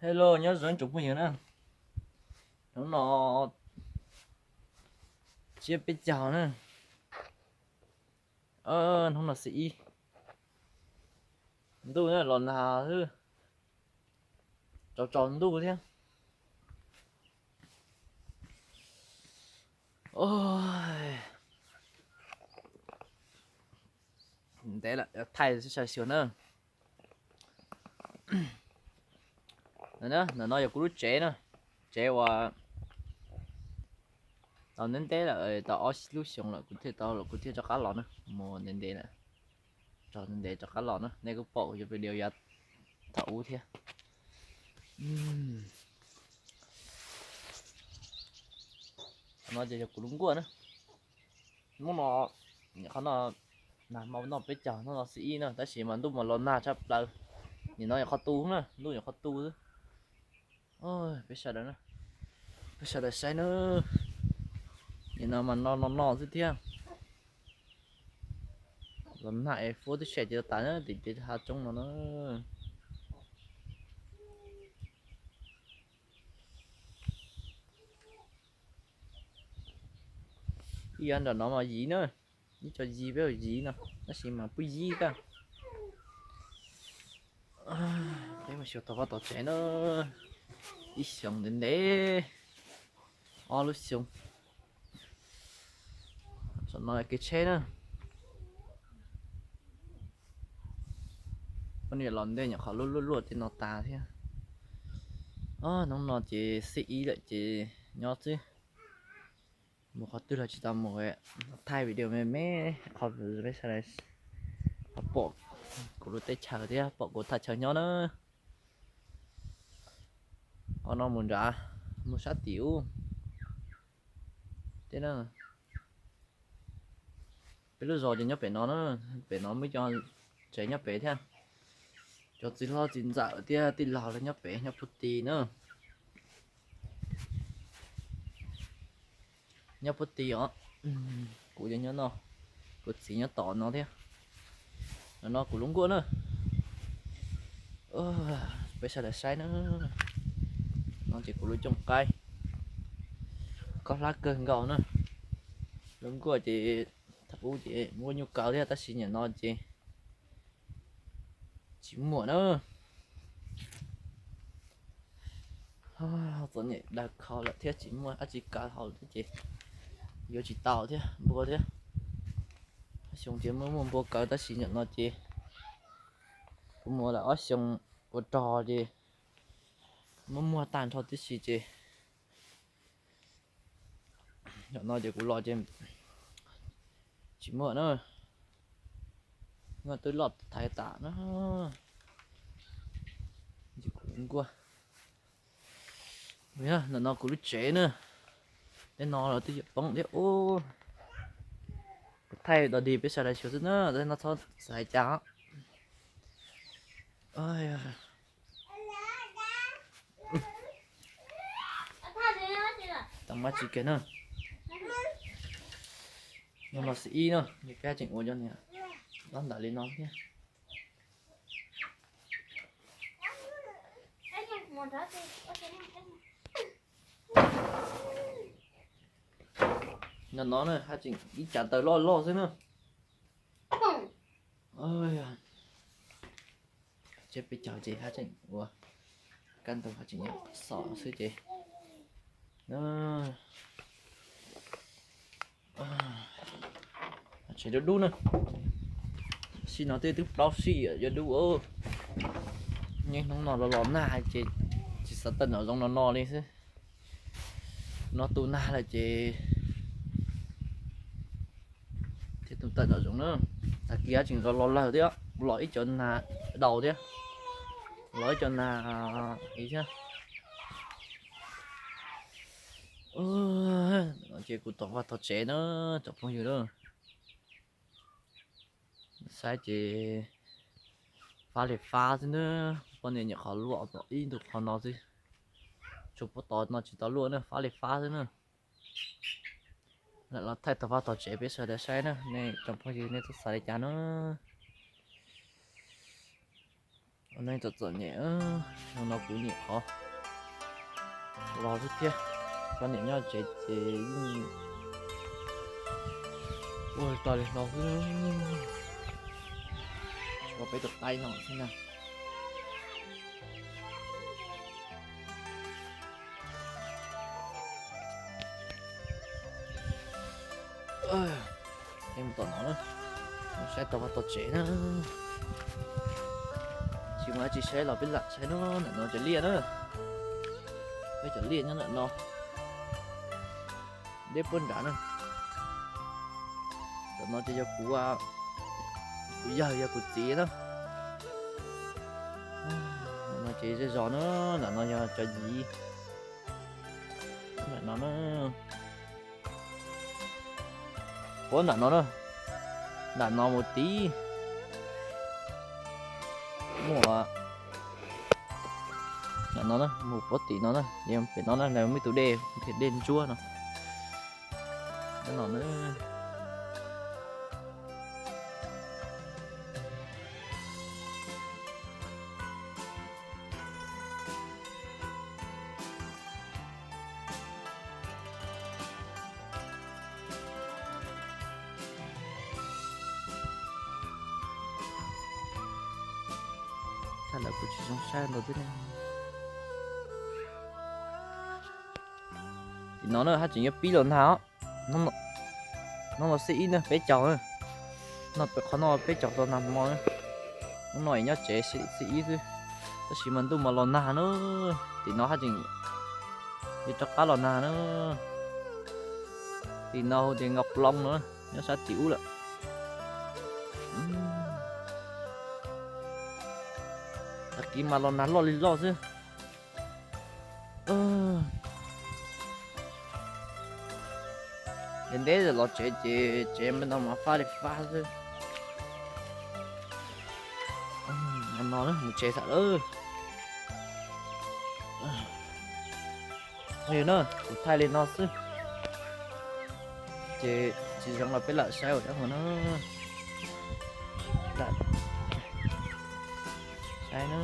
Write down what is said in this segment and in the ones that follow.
Hello, nyob zoo tsoom phooj ywg na. Hnub no tsiab peb caug na. Hnub no xib ib, ntuj los nag xwb, tsaus tsaus ntuj thiab. Ntev lawm, thaij sai xyuas na. Ntawm no yog kuv lub tsev na, tsev uas tau ntev ntev lawm, tau ob lub xyoos lawm kuv thiaj tau, kuv thiaj rov qab los na, mus ntev ntev lawm, tau ntev ntev rov qab los na, nej kuj pom kuv cov video yav thaum ub thiab. No ces yog kuv lub nkuaj na. Hnub no, qhov no nag hmo noj peb caug, hnub no xib ib na, tab sis mas ntuj mas los nag tshaj plaws. Nim no nyuam qhuav tu na, ntuj nyuam qhuav tu xwb. Peb sawv daws, peb sawv daws saib na. Nim no mas no no no xwb thiab. Los nag es fuab tib se ces tas na, tim tsev hav tsoob no na. Ib yav nram no mas yim na, ib co yim peb yim no, tab sis mas pub yib tag. Peb mus xyuas tom vaj tom tsev na, ib xyoos ntev ntev, ob lub xyoos. Saum no kev tsheb na. Poj niam los ntej nyuam qhuav luaj luaj luaj tej no tas thiab. Hnub no ces xib ib lawm ces nyob xwb. Mus qhov twg los tsis tau mus, thaij video me me qhov peb sawv daws ho pom kuv lub teb chaws thiab pom kuv thaj chaw nyob na. Qhov no mus nrad, mus sab tim ub. Peb lub zos ces nyob pem no na, pem no muaj cov tsev nyob pem thiab. Cov txiv hlob txiv ntxawm thiab tij laug lawv nyob pem nyob puag tim na. Nyob puag tim os. Kuv nyob no, kuv txiv nyob tom no thiab. No kuv lub nkuaj na. Peb sawv daws saib na. No ces kuv lub cooj qaib, khaub hlab kawg nkaus na. Lub nkuaj ces thaum ub ces muaj nyuj kaw thiab tab sis nim no ces tsis muaj na. Txom nyem daws kho lawm thiab tsis muaj dab tsi kaw hauv thiab ces yuav tsis tau thiab npua thiab. Ob xyoo ces muaj muaj npua kaw tab sis nim no ces kuv mus lawm ob xyoo ua rog ces muaj muag tag nrho tib si ces nim no ces kuv los ces tsis muaj na. Muaj twb loj thaiv tas na. Kuv nkuaj. Ntawm no kuv lub tsev na. Tej no los twb yuav poob thiab ub. Kuv thaij dog dig peb sawv daws xyuas xwb na, tej no txhob xav li cas. Tau mab tsis kiag na. Hnub no xib ib na, peb tseem ua cov niag dob ntawm li no thiab. No no na, haj tseem ib cav taws loj loj xwb na. Tsiab peb caug ces haj tseem ua, kaj ntug haj tseem xom xwb ces tseem dub dub na. Sij no twb twb plaub sij yuav dub. Niaj hnub no los los nag ces tsis xav tawm nram zoov no no li xwb. No tu nag lawm ces thiaj tus tawm nram zoov na. Tag kis tseem los los lawg thiab, los ib cov nag daus thiab, los ib cov nag ib thiab. Ces kuv tom vaj tom tsev na, tsoom phooj ywg na. Saib ces fab li fab xwb na. Poj niam nyuam qhuav luaj tau ib ntu qhov no xwb, tsuas puag tod no tsis tau luaj na, fab li fab xwb na. Lam los thaij tom vaj tom tsev peb sawv daws saib na, nej tsoom phooj ywg nej txhob xav li cas na. Ua neej txom txom nyem, no kuv nyuam qhuav los xwb thiab. Poj niam nyob tsev ces yeej ua tau li no xwb. Tshuav peb tus qaib no xwb na. Mus tom no na, saib tau vaj tau tsev na. Tsis muaj dab tsi saib los peb lam saib no, ntawm no cov liaj na. Peb cov liaj nyob ntawm no, deb puag nrad na. Ntawm no ces yog kuv, kuv yawg yog kuv txiv na. Ntawm no ces zej zos na, ntawm no yog cov yiv. Ntawm no na, puag nram no na, nram no mus tid, muaj nram no na, mus puag tim no na, pem no na, muaj ib tug dej, dej ntsuab no. No na. Thaum lawv kuj tsis zoo saib ntau thiab ne. Tim no na haj tseem yuav pib los nag os. Hnub no xib ib na peb caug na. No peb qhov no peb caug tau nag hmo na. Hnub no es nyob tsev xib ib xwb, tab sis mas ntuj mas los nag na. Tim no haj tseem yuav rov qab los nag na. Tim no hu tias Nkauj Ploov no, nyob sab tim ub lawm. Tag kis mas los nag loj li loj xwb. Ntev ntev los tsev ces tsev no mas fab li fab xwb. No mus tsev xam lawm. Yog na, kuv thaij li no xwb, ces tsis zoo los peb lam saib ua dab mus na. Saib na.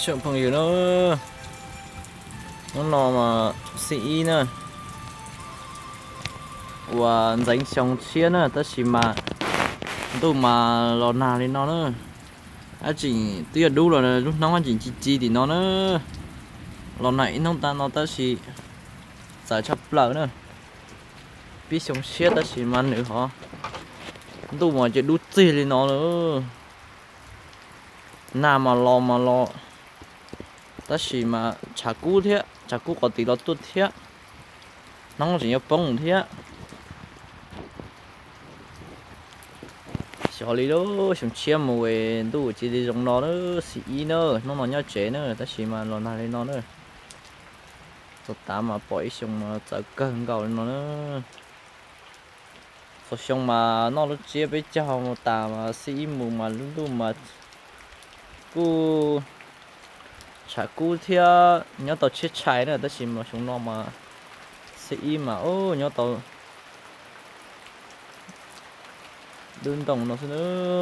Tsoom phooj ywg na, hnub no mas xib ib na, uas ntxeev xyoo tshiab na, tab sis mas ntuj mas los nag li no na. Haj tseem twb yog dub los lub hnub haj tseem ci ci tim no na. Los nag ib hnub tag no tab sis txawv tshaj plaws na. Pib xyoo tshiab tab sis mas nws ho ntuj mas ces dub txig li no lawm. Nag mas los mas los, tab sis mas tshav kub thiab, tshav kub qhov tid los tuaj thiab, hnub tseem yuav poob thiab. Xyov li lub xyoo tshiab mus es ntuj cia li zoo no na, xib ib na, hnub no nyob tsev na, tab sis mas los nag li no na. Txog tav mas pom ib xyoo no txawv kawg nkaus li no na. Txhua xyoo mas noj lub tsiab peb caug mus tas mas xib ib mus mas lub ntuj mas kuj tshav kub thiab nyob tau tshiab tshais na, tab sis mas xyoo no mas xib ib mas nyob tau dub ntoo no xwb,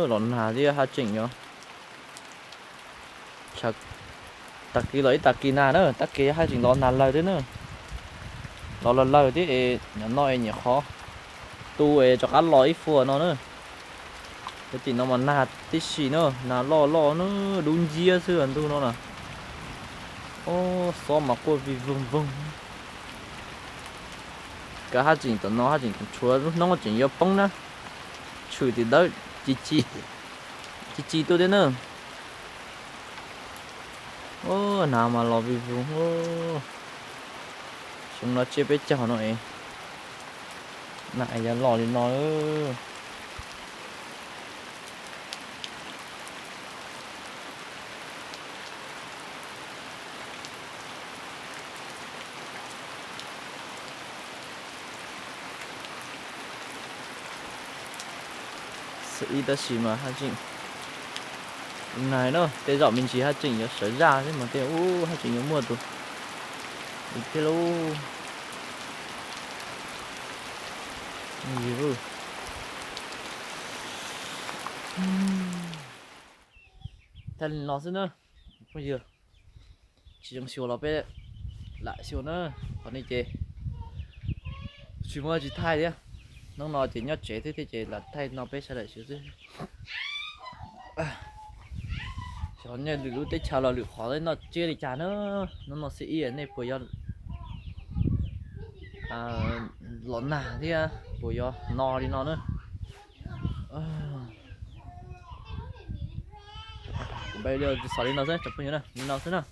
los nag thiab haj tseem yog tag kis los ib tag kis nag na, tag kis haj tseem los nag lawg thiab na. Los lawg lawg thiab es nyob no es nyuam qhuav tu es rov qab los ib vuag no na. Peb tim no mas nag tib si na, nag loj loj na, dub nciab xwb ntuj no na. Ub, xob mas quaj vij voog voog. Kav haj tseem tom no haj tseem tshuav lub hnub tseem yuav poob na. Tshwm tim ntawd, ci ci, ci ci tuaj thiab na. Ub, hnav mas los vij voog. Xyoo no tsiab peb caug no es na es yuav los li no. Xws li tab sis mas haj tseem, nais no tej zaum me ntsis haj tseem yuav sawv zaj thiab mas tej ub haj tseem yuav muaj tus thiab lauj. Thaij li no xwb na phooj ywg, tsis zoo xyuas los peb lam xyuas na. Qhov no ces tsis muaj tsis thaij thiab, hnub no ces nyob tsev thiab thiab ces lam thaij no peb sawv daws xyuas xwb. Xyov nej lwm lub teb chaws los lwm qhov noj tsiab li cas na. Hnub no xiab ib nej puas yuav los nag thiab puas yuav no li no na. Kuv npaj li xaus li no xwb tsoom phooj ywg na, li no xwb na.